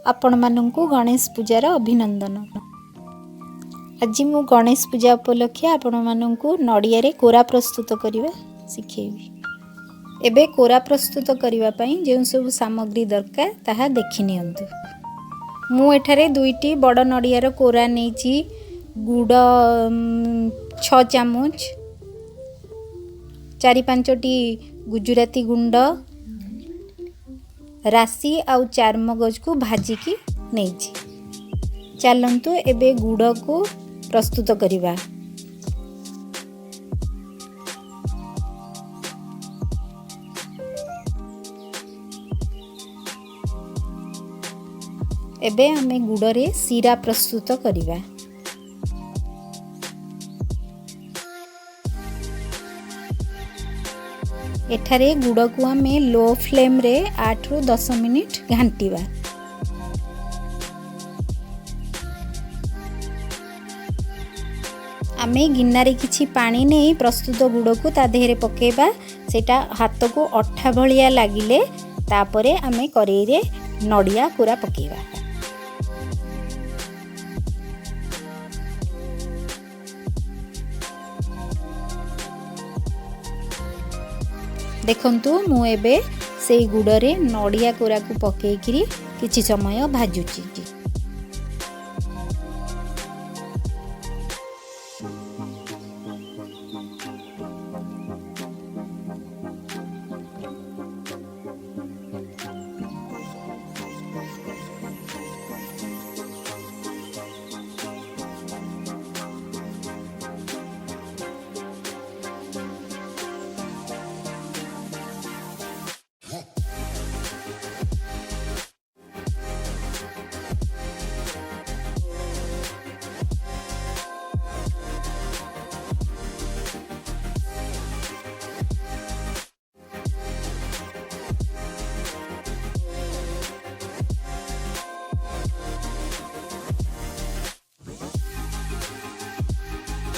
ଆପଣମାନଙ୍କୁ ଗଣେଶ ପୂଜାର ଅଭିନନ୍ଦନ। ଆଜି ମୁଁ ଗଣେଶ ପୂଜା ଉପଲକ୍ଷେ ଆପଣମାନଙ୍କୁ ନଡ଼ିଆରେ କୋରା ପ୍ରସ୍ତୁତ କରିବା ଶିଖେଇବି। ଏବେ କୋରା ପ୍ରସ୍ତୁତ କରିବା ପାଇଁ ଯେଉଁ ସବୁ ସାମଗ୍ରୀ ଦରକାର ତାହା ଦେଖି ନିଅନ୍ତୁ। ମୁଁ ଏଠାରେ ଦୁଇଟି ବଡ଼ ନଡ଼ିଆର କୋରା ନେଇଛି, ଗୁଡ଼ 6 ଚାମଚ, 4-5ଟି ଗୁଜୁରାତି ଗୁଣ୍ଡ, ରାଶି ଆଉ ଚାରମଗଜକୁ ଭାଜିକି ନେଇଛି। ଚାଲନ୍ତୁ ଏବେ ଗୁଡ଼କୁ ପ୍ରସ୍ତୁତ କରିବା। ଏବେ ଆମେ ଗୁଡ଼ରେ ଶିରା ପ୍ରସ୍ତୁତ କରିବା। ଏଠାରେ ଗୁଡ଼କୁ ଆମେ ଲୋ ଫ୍ଲେମ୍ରେ 8ରୁ 10 ମିନିଟ୍ ଘାଣ୍ଟିବା। ଆମେ ଗିନାରେ କିଛି ପାଣି ନେଇ ପ୍ରସ୍ତୁତ ଗୁଡ଼କୁ ତା ଦେହରେ ପକାଇବା। ସେଇଟା ହାତକୁ ଅଠା ଭଳିଆ ଲାଗିଲେ ତାପରେ ଆମେ କରେଇରେ ନଡ଼ିଆ କୋରା ପକାଇବା। ଦେଖନ୍ତୁ, ମୁଁ ଏବେ ସେଇ ଗୁଡ଼ରେ ନଡ଼ିଆ କୋରାକୁ ପକାଇକିରି କିଛି ସମୟ ଭାଜୁଛି।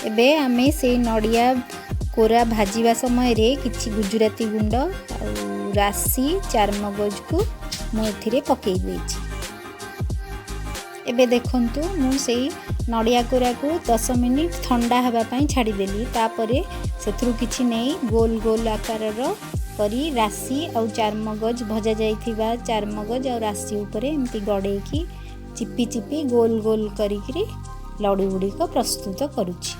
ଏବେ ଆମେ ସେଇ ନଡ଼ିଆ କୋରା ଭାଜିବା ସମୟରେ କିଛି ଗୁଜୁରାତି ଗୁଣ୍ଡ ଆଉ ରାଶି ଚାରମଗଜକୁ ମୁଁ ଏଥିରେ ପକାଇ ଦେଇଛି। ଏବେ ଦେଖନ୍ତୁ, ମୁଁ ସେଇ ନଡ଼ିଆ କୋରାକୁ 10 ମିନିଟ୍ ଥଣ୍ଡା ହେବା ପାଇଁ ଛାଡ଼ିଦେଲି। ତାପରେ ସେଥିରୁ କିଛି ନେଇ ଗୋଲ ଗୋଲ ଆକାରର କରି ରାଶି ଆଉ ଚାରମଗଜ, ଭଜା ଯାଇଥିବା ଚାରମଗଜ ଆଉ ରାଶି ଉପରେ ଏମିତି ଗଡ଼େଇକି ଚିପି ଚିପି ଗୋଲ ଗୋଲ କରିକିରି ଲଡ଼ୁ ଗୁଡ଼ିକ ପ୍ରସ୍ତୁତ କରୁଛି।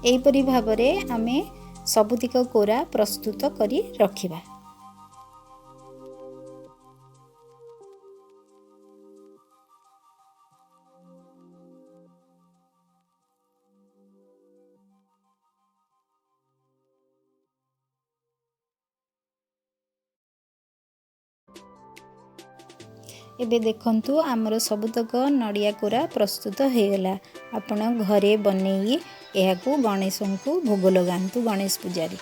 ଏହିପରି ଭାବରେ ଆମେ ସବୁତିକ କୋରା ପ୍ରସ୍ତୁତ କରି ରଖିବା। ଏବେ ଦେଖନ୍ତୁ, ଆମର ସବୁତକ ନଡ଼ିଆ କୋରା ପ୍ରସ୍ତୁତ ହୋଇଗଲା। ଆପଣ ଘରେ ବନେଇ ଏହାକୁ ଗଣେଶଙ୍କୁ ଭୋଗ ଲଗାନ୍ତୁ ଗଣେଶ ପୂଜାରେ।